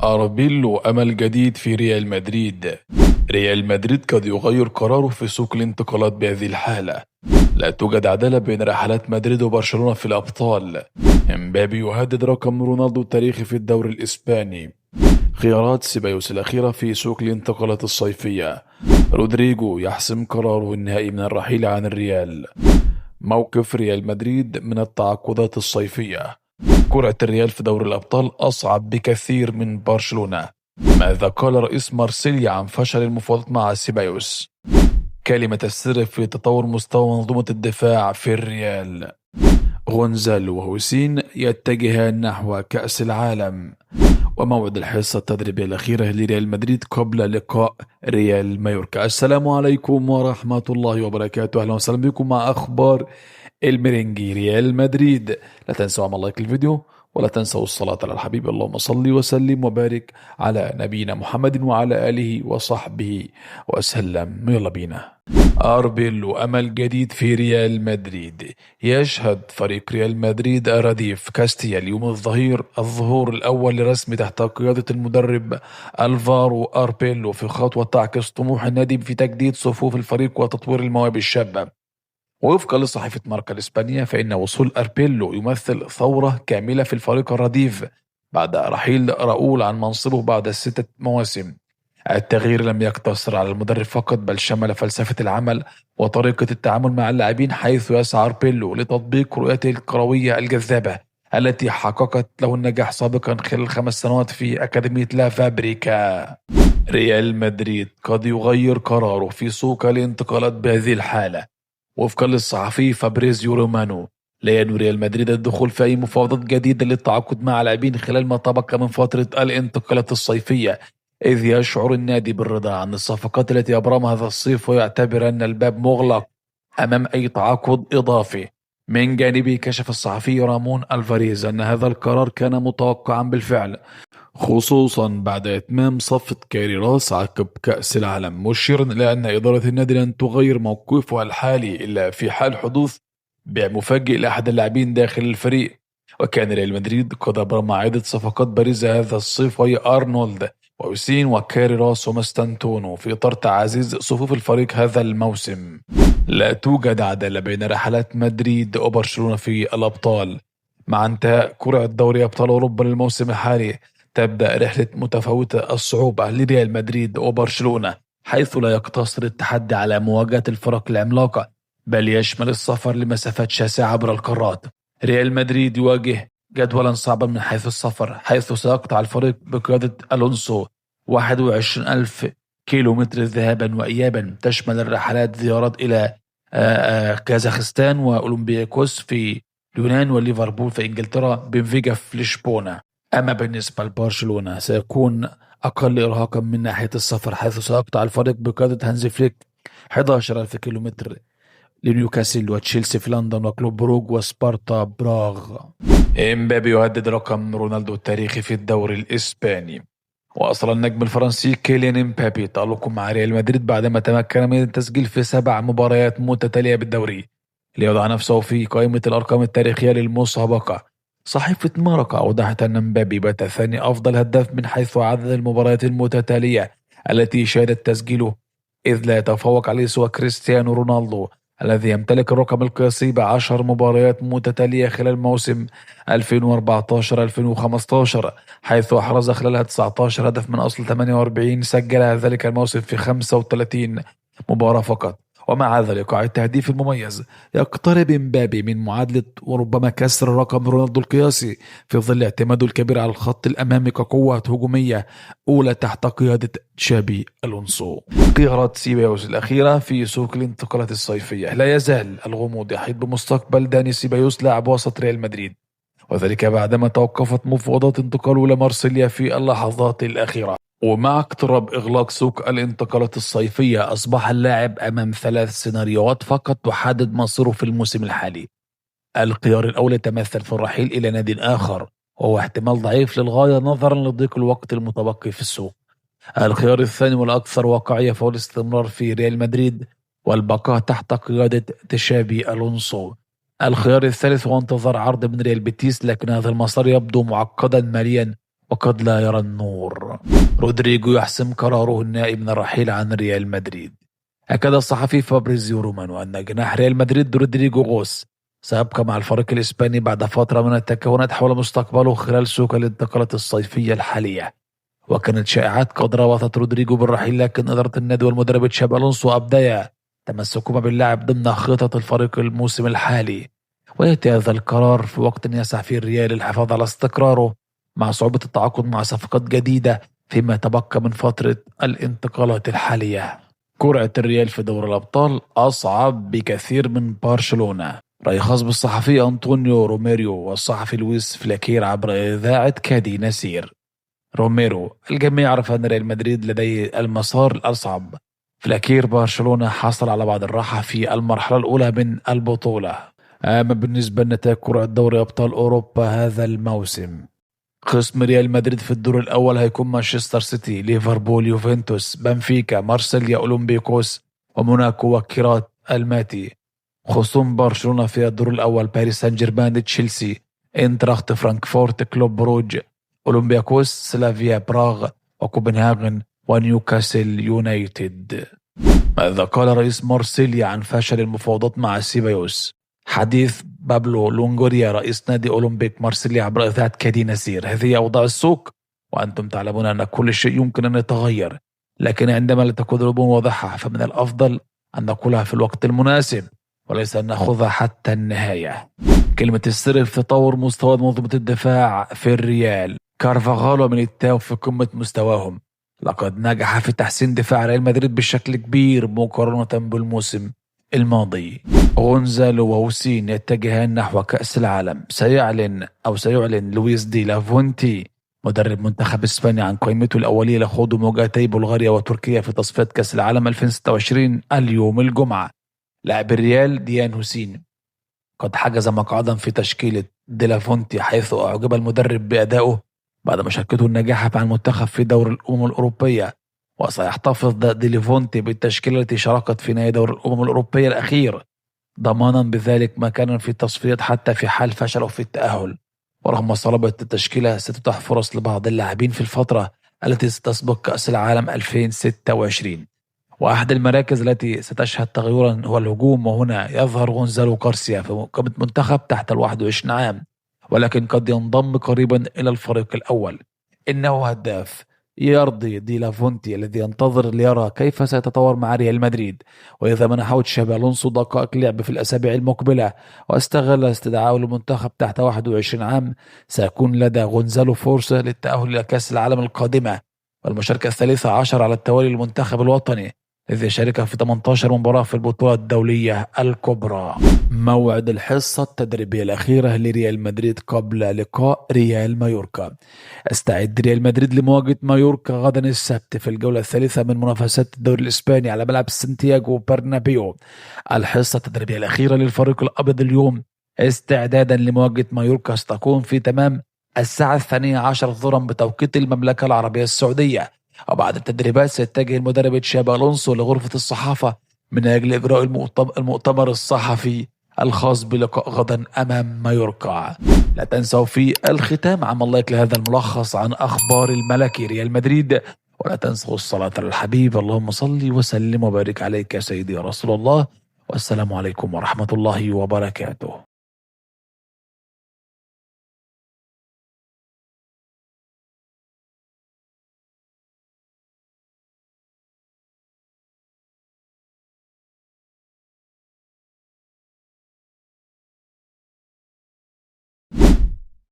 أربيلو أمل جديد في ريال مدريد. ريال مدريد قد يغير قراره في سوق الانتقالات بهذه الحالة. لا توجد عدالة بين رحلات مدريد وبرشلونة في الأبطال. امبابي يهدد رقم رونالدو التاريخي في الدوري الإسباني. خيارات سيبايوس الأخيرة في سوق الانتقالات الصيفية. رودريجو يحسم قراره النهائي من الرحيل عن الريال. موقف ريال مدريد من التعاقدات الصيفية. كرة الريال في دوري الأبطال أصعب بكثير من برشلونة. ماذا قال رئيس مارسيليا عن فشل المفاوضات مع سيبايوس؟ كلمة السر في تطور مستوى منظومة الدفاع في الريال. غونزالو وهوسين يتجهان نحو كأس العالم. وموعد الحصة التدريبية الأخيرة لريال مدريد قبل لقاء ريال مايوركا. السلام عليكم ورحمة الله وبركاته، أهلا وسهلا بكم مع أخبار الميرينجي ريال مدريد. لا تنسوا عمل لايك للفيديو، ولا تنسوا الصلاة على الحبيب. اللهم صل وسلم وبارك على نبينا محمد وعلى آله وصحبه وسلم. يلا بينا. أربيلو أمل جديد في ريال مدريد. يشهد فريق ريال مدريد أراديف كاستيا اليوم الظهور الأول لرسمي تحت قيادة المدرب ألفارو أربيلو في خطوة تعكس طموح النادي في تجديد صفوف الفريق وتطوير المواهب الشابة. ووفقا لصحيفة ماركا الإسبانية، فإن وصول أربيلو يمثل ثورة كاملة في الفريق الرديف بعد رحيل راؤول عن منصبه بعد 6 مواسم. التغيير لم يقتصر على المدرب فقط، بل شمل فلسفة العمل وطريقة التعامل مع اللاعبين، حيث يسعى أربيلو لتطبيق رؤيته الكروية الجذابة التي حققت له النجاح سابقا خلال 5 سنوات في أكاديمية لا فابريكا. ريال مدريد قد يغير قراره في سوق الانتقالات بهذه الحالة. وفقا للصحفي فابريزيو رومانو، لا ينوي ريال مدريد الدخول في أي مفاوضات جديدة للتعاقد مع لاعبين خلال ما تبقى من فترة الانتقالات الصيفية، إذ يشعر النادي بالرضا عن الصفقات التي أبرمها هذا الصيف، ويعتبر أن الباب مغلق أمام أي تعاقد إضافي. من جانبه كشف الصحفي رامون ألفاريز أن هذا القرار كان متوقعا بالفعل، خصوصا بعد إتمام صفقة كايريراس عقب كأس العالم، مشيرا إلى أن إدارة النادي لن تغير موقفها الحالي إلا في حال حدوث بيع مفاجئ لأحد اللاعبين داخل الفريق. وكان ريال مدريد قد أبرم عدة صفقات بارزة هذا الصيف، وهي أرنولد وأوسين وكايريراس ومستانتونو، في إطار تعزيز صفوف الفريق هذا الموسم. لا توجد عدالة بين رحلات مدريد وبرشلونة في الأبطال. مع انتهاء كرة دوري أبطال أوروبا للموسم الحالي، تبدأ رحلة متفاوتة الصعوبة لريال مدريد وبرشلونة، حيث لا يقتصر التحدي على مواجهة الفرق العملاقة، بل يشمل السفر لمسافات شاسعة عبر القارات. ريال مدريد يواجه جدولا صعبا من حيث السفر، حيث سيقطع الفريق بقيادة ألونسو 21 ألف كيلومتر ذهابا وإيابا، تشمل الرحلات زيارات إلى كازاخستان وأولمبياكوس في اليونان، وليفربول في إنجلترا، بنفيجا في لشبونة. أما بالنسبة لبرشلونة سيكون أقل إرهاقا من ناحية السفر، حيث سيقطع الفريق بقيادة هانزي فليك 11 ألف كيلومتر لنيوكاسل وتشيلسي في لندن وكلوب بروج وسبارتا براغ. إمبابي يهدد رقم رونالدو التاريخي في الدوري الإسباني. وأصل النجم الفرنسي كيليان إمبابي تألقه مع ريال مدريد بعدما تمكن من التسجيل في 7 مباريات متتالية بالدوري، ليضع نفسه في قائمة الأرقام التاريخية للمسابقة. صحيفة ماركا أوضحت أن مبابي بات ثاني أفضل هداف من حيث عدد المباريات المتتالية التي شهدت تسجيله، إذ لا يتفوق عليه سوى كريستيانو رونالدو الذي يمتلك الرقم القياسي ب10 مباريات متتالية خلال موسم 2014-2015، حيث أحرز خلالها 19 هدف من أصل 48 سجلها ذلك الموسم في 35 مباراة فقط. ومع ذلك التهديف المميز يقترب مبابي من معادلة وربما كسر رقم رونالدو القياسي، في ظل اعتماده الكبير على الخط الأمامي كقوة هجومية أولى تحت قيادة تشابي ألونسو. قرارات سيبايوس الأخيرة في سوق الانتقالات الصيفية. لا يزال الغموض يحيط بمستقبل داني سيبايوس لاعب وسط ريال مدريد، وذلك بعدما توقفت مفاوضات انتقاله إلى مارسيليا في اللحظات الأخيرة. ومع اقتراب إغلاق سوق الانتقالات الصيفية، أصبح اللاعب أمام 3 سيناريوهات فقط تحدد مصيره في الموسم الحالي. الخيار الأول يتمثل في الرحيل إلى نادي آخر، وهو احتمال ضعيف للغاية نظرا لضيق الوقت المتبقي في السوق. الخيار الثاني والأكثر واقعية فهو الاستمرار في ريال مدريد والبقاء تحت قيادة تشابي ألونسو. الخيار الثالث هو انتظار عرض من ريال بيتيس، لكن هذا المسار يبدو معقدا ماليا وقد لا يرى النور. رودريجو يحسم قراره النهائي من الرحيل عن ريال مدريد. أكد الصحفي فابريزيو رومانو أن جناح ريال مدريد رودريجو غوس سيبقى مع الفريق الإسباني بعد فترة من التكهنات حول مستقبله خلال سوق الانتقالات الصيفية الحالية. وكانت شائعات قد ربطت رودريجو بالرحيل، لكن إدارة النادي والمدرب تشابي ألونسو أبديا تمسكهما باللاعب ضمن خطط الفريق الموسم الحالي. ويأتي هذا القرار في وقت يسعى فيه الريال للحفاظ على استقراره مع صعوبة التعاقد مع صفقات جديدة فيما تبقى من فترة الانتقالات الحالية. قرعة الريال في دوري الأبطال أصعب بكثير من برشلونة. رأي خاص بالصحفي أنطونيو روميريو والصحفي لويس فلاكير عبر إذاعة كادي نسير. روميرو: الجميع يعرف أن ريال مدريد لديه المسار الأصعب. فلاكير: برشلونة حصل على بعض الراحة في المرحلة الأولى من البطولة. أما بالنسبة لنتائج قرعة دوري أبطال أوروبا هذا الموسم، خصم ريال مدريد في الدور الأول هيكون مانشستر سيتي، ليفربول، يوفنتوس، بنفيكا، مارسيليا، أولمبيكوس، وموناكو وكيرات الماتي. خصوم برشلونة في الدور الأول: باريس سان جيرمان، تشيلسي، انتراخت فرانكفورت، كلوب بروج، أولمبياكوس، سلافيا براغ، وكوبنهاغن، ونيوكاسل يونايتد. ماذا قال رئيس مارسيليا عن فشل المفاوضات مع سيبايوس؟ حديث بابلو لونغوريا رئيس نادي أولمبيك مارسيليا عبر إذاعة كادي نسير: هذه أوضاع السوق، وأنتم تعلمون أن كل شيء يمكن أن يتغير، لكن عندما لا تكون الأمور واضحة فمن الأفضل أن نقولها في الوقت المناسب وليس أن نأخذها حتى النهاية. كلمة السر في تطور مستوى منظومة الدفاع في الريال. كارفاغال وميليتاو في قمة مستواهم، لقد نجح في تحسين دفاع ريال مدريد بشكل كبير مقارنة بالموسم الماضي. غونزالو وهوسين يتجهان نحو كأس العالم. سيعلن لويس دي لافونتي مدرب منتخب اسبانيا عن قائمته الأولية لخوض مواجهتي بلغاريا وتركيا في تصفيات كأس العالم 2026 اليوم الجمعة. لاعب الريال ديان هوسين قد حجز مقعدا في تشكيلة ديلافونتي، حيث أعجب المدرب بأدائه بعد مشاركته الناجحة مع المنتخب في دور الأمم الأوروبية. وسيحتفظ ديلافونتي بالتشكيلة التي شاركت في نهائي دور الأمم الأوروبية الأخير، ضمانا بذلك مكانا في التصفيات حتى في حال فشلوا في التأهل. ورغم صلابة التشكيلة ستتاح فرص لبعض اللاعبين في الفترة التي ستسبق كأس العالم 2026. وأحد المراكز التي ستشهد تغيرا هو الهجوم، وهنا يظهر غونزالو غارسيا في مقابلة منتخب تحت 21 عام، ولكن قد ينضم قريبا إلى الفريق الأول. إنه هداف يرضي دي لافونتي الذي ينتظر ليرى كيف سيتطور مع ريال مدريد. وإذا منحه تشابي ألونسو دقائق لعب في الأسابيع المقبلة واستغل استدعائه للمنتخب تحت 21 عام، سيكون لدى غونزالو فرصة للتأهل إلى كأس العالم القادمة والمشاركة 13 على التوالي للمنتخب الوطني، الذي شارك في 18 مباراة في البطولة الدولية الكبرى. موعد الحصة التدريبية الأخيرة لريال مدريد قبل لقاء ريال مايوركا. استعد ريال مدريد لمواجهة مايوركا غدا السبت في الجولة الثالثة من منافسات الدوري الإسباني على ملعب سانتياغو برنابيو. الحصة التدريبية الأخيرة للفريق الأبيض اليوم استعدادا لمواجهة مايوركا ستكون في تمام الساعة 12 ظهرا بتوقيت المملكة العربية السعودية. وبعد التدريبات سيتجه المدرب تشابي ألونسو لغرفة الصحافة من أجل إجراء المؤتمر الصحفي الخاص بلقاء غدا أمام مايوركا. لا تنسوا في الختام عمل لايك لهذا الملخص عن أخبار الملكي ريال مدريد، ولا تنسوا الصلاة على الحبيب. اللهم صل وسلم وبارك عليك يا سيدي يا رسول الله، والسلام عليكم ورحمة الله وبركاته.